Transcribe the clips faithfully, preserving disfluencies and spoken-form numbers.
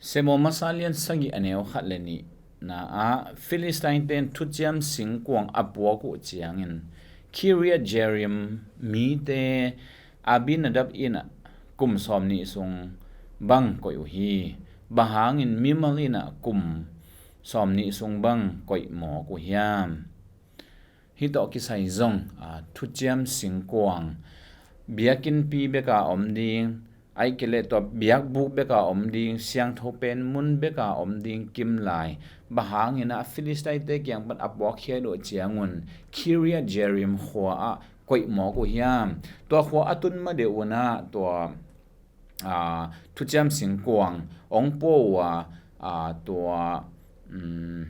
Samuel masa lian sagih a neu khat le nihna ah Philistine ten thuciam singkuang a puak uh ciangin Kiriat Jearim mite Abinadab in ah kum sawm nih sung bang koih uh hi. Bang hangin mimal in ah kum sawm nih sung bang koih mawk uh hiam? Hih tawh kisai zong a thuciam singkuang biakinnpi beka om ding, ahih kei leh tua biakbuk beka om ding, siangtho pen mun beka om ding kimlai, bang hangin ah Philistine te kiang pan a puakkhiat uh ciangun Kiriat Jearim khua ah koih mawk uh hiam? Tua khua a tun ma deuh un ah tua a thuciam singkuang ong pua uh a, a tua um,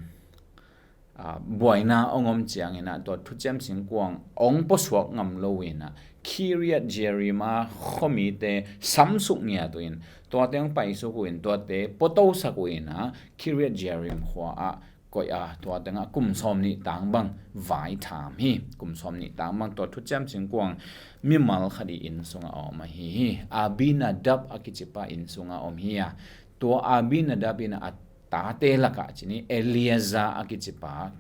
a buaina ong om ciangin ah tua thuciam singkuang ong puasuak ngam lo in ah Kiriat Jearim a khuamite samsuk ngiat uh in, tuate ong paisuk uh in, tuate puatosak uh in ah Kiriat Jearim khua ah koih a, tua tengah kum sawm nih tang bang vai tham hi. Kum sawm nih tang bang tua thuciam singkuang mimal khat i inn sungah a om ahi hi. Abinadab a kicipa inn sungah a om hi a, tua Abinadab in a tate lakah cini Eleazar a kicipa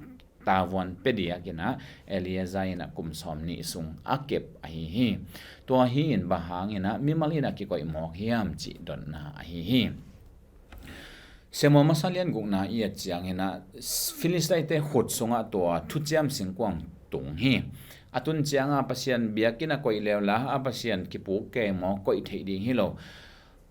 tavuan pia diakin ah Eleazar in ah kum sawm nih sung a kep ahi hi. Tua hi in bang hangin ah mimal in a kikoih mawk hiam cih dotna ahi hi. Samuel masa lian gukna i et ciangin ah Philistine te khut sungah tua thuciam singkuang tung hi. A tun cianga Pasian biakinn a koih leu la a Pasian kipuk kei maw, koih theih ding hi lo.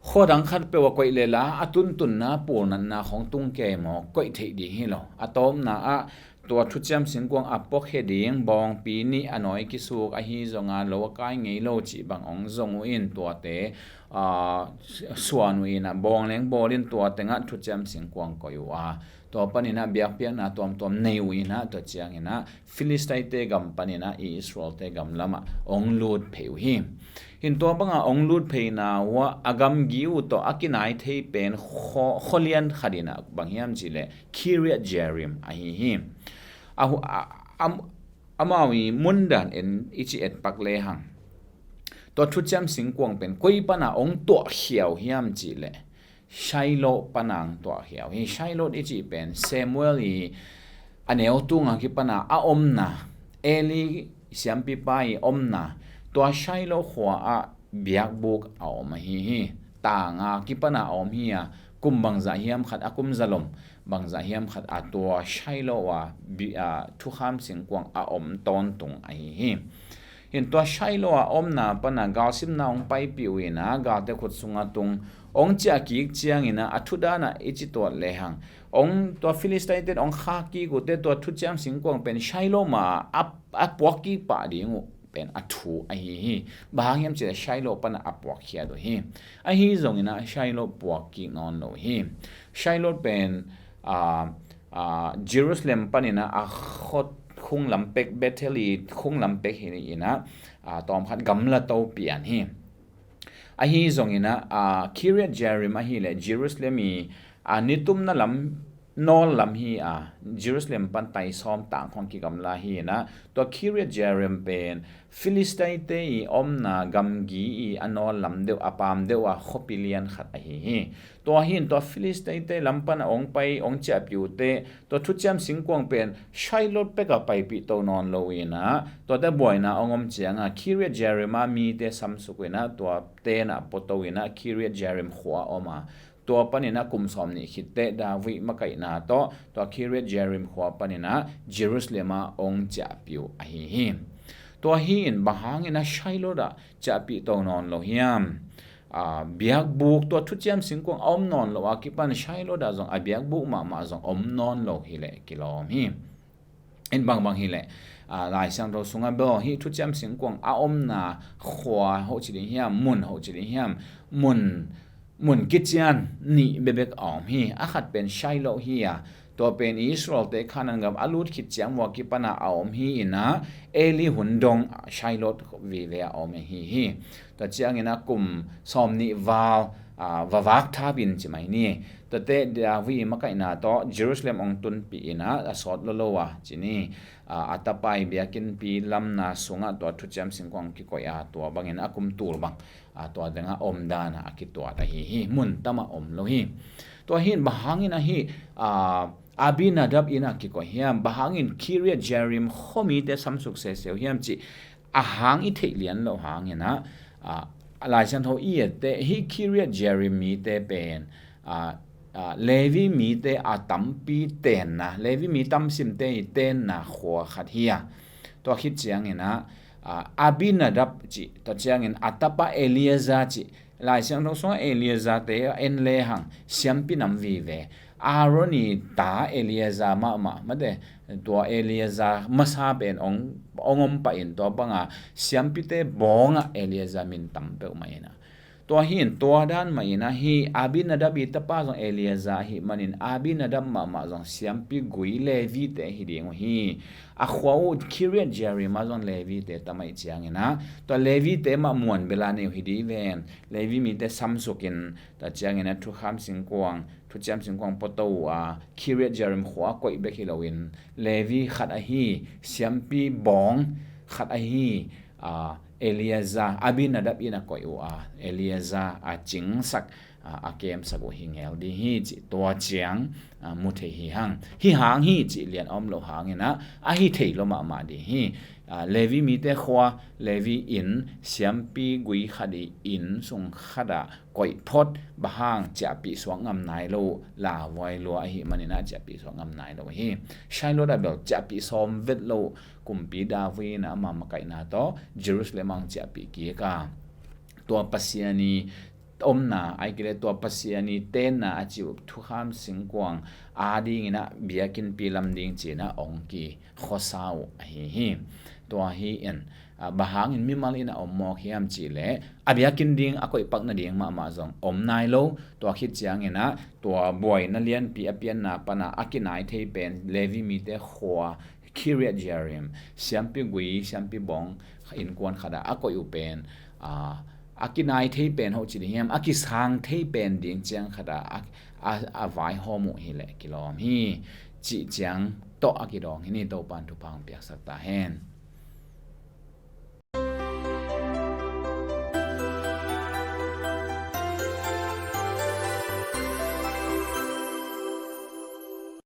Khua dang khat peuh a koih le la a tuntunna pulnatna khong tung kei maw, koih theih ding hi lo. A tawpna ah tua thuciam singkuang a puakkhe ding bawngpi nih a nawi kisuk ahi zonga lo a kai ngei lo cih bang ong zong uh in tuate a suan uh in ah bawng leng bawl in tua tengah thuciam singkuang koih uh a, tua panin ah biakpiakna tuamtuam nei uh in ah tua ciangin ah Philistine te gam panin ah Israel te gam lamah ong lut phei uh hi. Hin tua banga ong lut pheina uh ah a gamgi uh tawh a kinai thei pen khaw, khualian khat in ah bang hiam cih leh Kiriat Jearim ahi hi. A, a, a, amau i mundan en i ci et pak lehang tua thuciam singkuang pen koi pana ong tuahkhia uh hiam cih leh Shiloh pana ong tuahkhia uh hi. Shiloh i cih pen Samuel i a neu tunga kipana a omna, Eli siampipa i omna, tua Shiloh khua ah biakbuk a om ahi hi. Tanga kipana a om hi a, kum bangzah hiam khat a kum zalom bangzah hiam khat a tua Shiloh a bi-, a thukham singkuang a om tawntung ahi hi. Hin tua Shiloh a omna pana galsimna ong paipih uh in ah galte khut sunga tung ong ciah kik ciangin ah a thudan ah i ci tuat lehang ong tua Philistine ten ong khak kik uh teh tua thuciam singkuang pen Shiloh ma a, a puak kik pah ding uh pen a thu ahi hi. Bang hang hiam cih leh Shiloh pana a puakkhiat uh hi. Ahi zongin ah Shiloh puak kik nawn lo hi. Shiloh pen a, a, Jerusalem panin ah a khua khung lam pek, Bethel i khung lam pek hi in ah, a, tawm khat gamla to pian hi. Ahi zongin ah, a, Kiriat Jearim ahih leh Jerusalem i a nitumna lam nawl lam hi a, Jerusalem pan tai sawm tang khong kigamla hi in ah, tua Kiriat Jearim pen Philistine te i omna gamgi i a nawl lam deuh, a pam deuh a khuapi lian khat ahi hi. Tua hi in tua Philistine te lam pana ong pai ong ciahpih uh teh tua thuciam singkuang pen Shiloh peka paipih to nawn lo in ah, tuate buaina ong om cianga Kiriat Jearim a mite samsuk uh in ah, tua ten ah puato in ah Kiriat Jearim khua om a, tua panin ah kum sawm nih khit teh David makaihna tawh tua Kiriat Jearim khua panin ah Jerusalem ah ong ciahpih uh ahi hi. Tua hi in bang hangin ah Shiloh ah ciahpih to nawn lo hiam? A, biakbuk tua thuciam singkuang a om nawn lo a kipan Shiloh ah zong a biakbuk mahmah zong om nawn lo hi leh kilawm hi. In bangbang hi leh, a, Lai Siangtho sungah bel hih thuciam singkuang a omna khua hoh ci ding hiam, mun hoh ci ding hiam, mun, mun kician nih bekbek a om hi. A khat pen Shiloh hi a, tua pen Israel te Canaan gam a lut khit ciang uh a kipana a om hi in ah, Eli hun dong Shiloh vive a om hi hi. Tua ciangin ah kum sawm nih val, a, va vak thap in ci mai ni. Tuate David makaihna tawh Jerusalem ong tunpih in ah a sawt lolo a ci ni. A, a tapa i biakinnpi lamna sungah tua thuciam singkuang kikoih a, tua bangin a kum tul bang, a, tua dengah omdan a kituat ahi hi. Mun tamah om lo hi. Tua hi in bang hangin ahi, aa, Abinadab inn ah kikoih hiam, bang hangin Kiriat Jearim khuamite samsuk sese uh hiam cih a hang i theih lian loh hangin ah, aa, Lai Siangtho i ette hi Kiriat Jearim mite pen, aa, aa, Levi mite a tampi tenna, Levi mi tamsimte i tenna khua khat hi a. Tua khit ciangin ah, aa, Abinadab cih, tua ciangin a tapa Eleazar cih, Lai Siangtho sungah Eleazar te a en lehang siampi nam vive. Aaron i ta Eleazar mahmah, mate, tua Eleazar masa pen ong, ong om pahin tua banga siampite bawngah Eleazar min tam peuhmah in ah. Tua hi in tua dan mah in ahi, Abinadab i tapa zong Eleazar ahi manin Abinadab mahmah zong siampi gui Levi te hi ding uh hi. A khua uh Kiriat Jearim ah zong Levi te tam ahih ciangin ah, tua Levi te mah muan bela nei uh hi ding ven. Levi mite samsukin, tua ciangin ah thukham singkuang, thuciam singkuang puato uh a, Kiriat Jearim khua koih bek hi loin, Levi khat ahi, siampi bawng khat ahi, aa, Eleazar, Abinadab in a koih uh a, Eleazar a cingsak, aa, a kemsak uh hi ngel ding hi cih tua ciang, aa, mu thei hi hang. Hi hang hi cih lian a om loh hangin ah, a hi thei lo mahmah ding hi. Aa, Levi mite khua, Levi inn, siampi gui khat i inn sung khat ah koih phot, bang hang ciahpih suak ngam nai lo, lauhuai lua ahih manin ah ciahpih suak ngam nai lo hi. Shiloh ah bel ciahpih sawm vet lo, kumpi David in ah ama makaihna tawh Jerusalem ah hong ciahpih kik a, tua Pasian i omna, ahih kei leh tua Pasian i tenna a cih uh thukham singkuang a dingin ah biakinnpi lam ding ci-in ah ong kikhuasa uh ahi hi. Tua hi in, aa, bang hangin mimal in a om mawk hiam cih leh, a biakinn ding, a koih pak nading mahmah zong om nai lo. Tua khit ciangin ah, tua buaina lianpi a pianna pan a, a kinai thei pen Levi mite khua Kiriat Jearim, siampi gui, siampi bawng, innkuan khat ah a koih uh pen, aa, a kinai thei pen hoh ci ding hiam, a kisang thei pen ding ciang khat ah, a, a, a vaihawm uh hi leh kilawm hi, cih ciang tawh a kidawng hi ni. Topa'n thupha hong piaksak ta hen.